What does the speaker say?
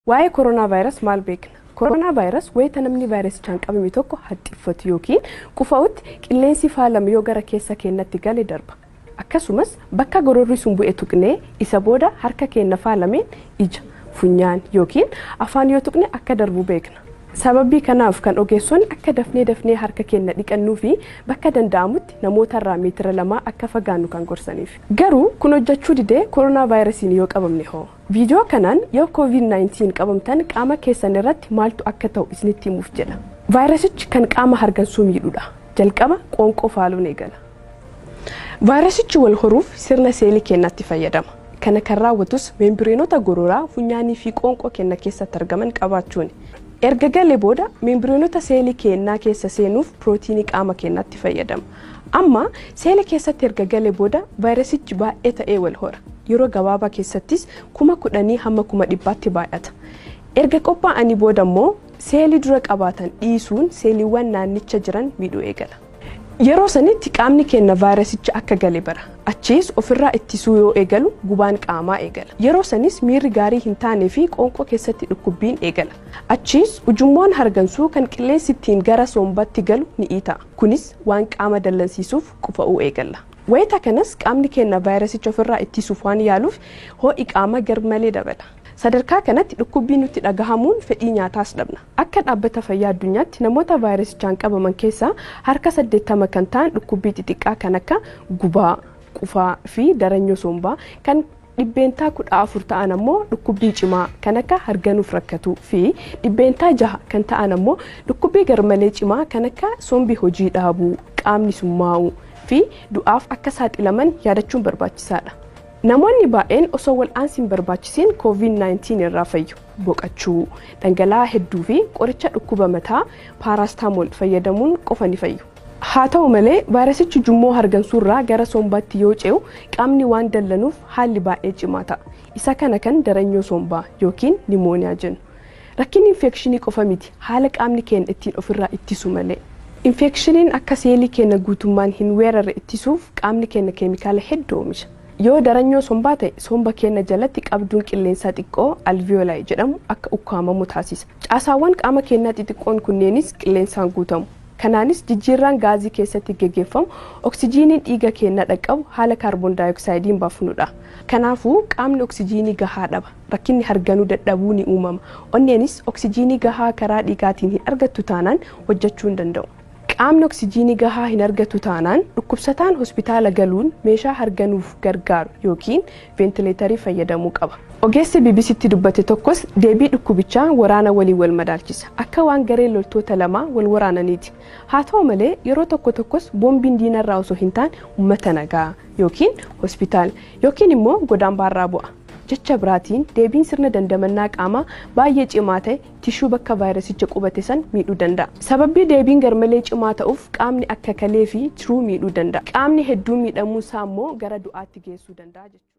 Waa'ee koronaa vaayirasii maal beekna? Koronaa vaayirasii wayita namni vaayirasichaan qabame tokko haxxiffatu yookiin qufa'utti qilleensi faalame yoo gara keessa keenyatti gale darba. Akkasumas bakka gororri sun bu'e tuqnee isa booda harka keenya faalameen ija, funyaan yookiin afaan yoo tuqne akka darbu beekna. Sababii kanaaf kan ogeessonni akka dafnee dafnee harka keenya dhiqannuu fi bakka danda'amutti namootarraa meetira 2 akka fagaannu kan gorsaniif. Garuu kun hojjechuu didee koronaa vaayirasiin yoo qabamne hoo? Viidiyoo kanaan yoo COVID-19 qabamtan qaama keessan irratti maaltu akka ta'u isinitti himuuf jedha. Vaayirasichi kan qaama hargansuu miidhudha. Jalqaba qoonqoo faaluun eegala. Vaayirasichi wal horuuf sirna seelii keenyatti fayyadama. Kana kan raawwatus meembireenota gororaa funyaanii fi qoonqoo keenya keessatti argaman qabaachuuni. Erga galee booda meembireenota seelii keenyaa keessa seenuuf pirootiinii qaama keenyatti fayyadama. Amma seelii keessatti erga galee booda vaayirasichi baay'ee ta'ee wal hora. Yeroo gabaabaa keessattis 10,000 hamma 100,000tti baay'ata. Erga qophaa'anii booda immoo seelii dura qabaatan dhiisuun seeliiwwan naannicha jiran miidhuu eegala. Yeroo sanitti qaamni keenya vaayirasicha akka gale bara. Achiis ofirraa ittisuu yoo eegalu gubaan qaamaa eegala. Yeroo sanis miirri gaarii hin taanee fi qoonqoo keessatti dhukkubbiin eegala. Achiis ujummoon hargansuu kan qilleensi ittiin gara sombaatti galu ni iita. Kunis waan qaama dallansiisuuf qufa'uu eegala. Wayita kanas qaamni keenya vaayirasicha ofirraa ittisuuf waan yaaluuf ho'i qaama garmalee dabala. Sadarkaa kanatti dhukkubbii nutti dhagahamuun fedhii nyaataas dhabna. Akka dhaabbata fayyaa addunyaatti namoota vaayirasichaan qabaman keessaa harka 80 kan ta'an dhukkubbii xixiqqaa kan akka gubaa, qufaa fi daranyoo sombaa kan 14% ta'an ammoo dhukkubbii cimaa kan akka harganuuf rakkatuu fi 6% kan ta'an ammoo dhukkubbii garmalee cimaa kan akka sombi hojii dhaabuu, qaamni summaa'uu fi du'aaf akka saaxilaman yaadachuun barbaachisaadha. Namoonni baay'een osoo wal'aansi hin barbaachisiin COVID-19 irraa fayyu. Boqachuu, dhangala'aa hedduu fi qoricha dhukkuba mataa paaraasitamool fayyadamuun qofa ni fayyu. Haa ta'u malee vaayirasichi ujummoo hargansuurraa gara sombaatti yoo ce'u qaamni waan dallanuuf haalli baay'ee cimaa ta'a. Isa kana kan daranyoo sombaa yookiin nimooniyaa jennu. Rakkinni infekshinii qofa miti, haala qaamni keenya ittiin ofirraa ittisu malee. Infekshiniin akka seelii keenya guutummaan hin weerarre ittisuuf qaamni keenya keemikaala hedduu oomisha. Yoo daranyoo sombaa ta'e somba keenya jalatti qabduun qilleensaa xiqqoo alveolaa jedhamu akka ukkaamamu taasisa. Caasaawwan qaama keenyaa xixiqqoon kunneenis qilleensaan guutamu. Kanaanis jijjiirraan gaazii keessatti geggeeffamu oksijiiniin dhiiga keenya dhaqqabu haala kaarboon daayoksaayidiin baafnudha. Kanaafuu qaamni oksijiinii gahaa dhaba. Rakkinni harganuu dadhabuu ni uumama. Onneenis oksijiinii gahaa karaa dhiigaatiin hin argattu taanaan hojjechuu hin danda'u. Qaamni oksijiinii gahaa hin argatu taanaan dhukkubsataan hospitaala galuun meeshaa harganuuf gargaaru yookiin veentileetarii fayyadamuu qaba. Ogeessi BBCtti dubbate tokkos deebii dhukkubichaa waraana waliin wal madaalchisa. Akka waan garee loltoota lamaa wal waraananiiti. Haa ta'u malee yeroo tokko tokkos boombiin diinarraa osoo hin taane uummata nagaa yookiin hospitaala yookiin immoo godaambaarraa bu'a. Jecha biraatiin deebiin sirna dandamannaa qaamaa baay'ee cimaa ta'e tishuu bakka vaayirasicha qubate san miidhuu danda'a. Sababii deebiin garmalee cimaa ta'uuf qaamni akka kalee fi tiruu miidhuu danda'a. Qaamni hedduu miidhamuu isaa immoo gara du'aatti geessuu danda'a jechuudha.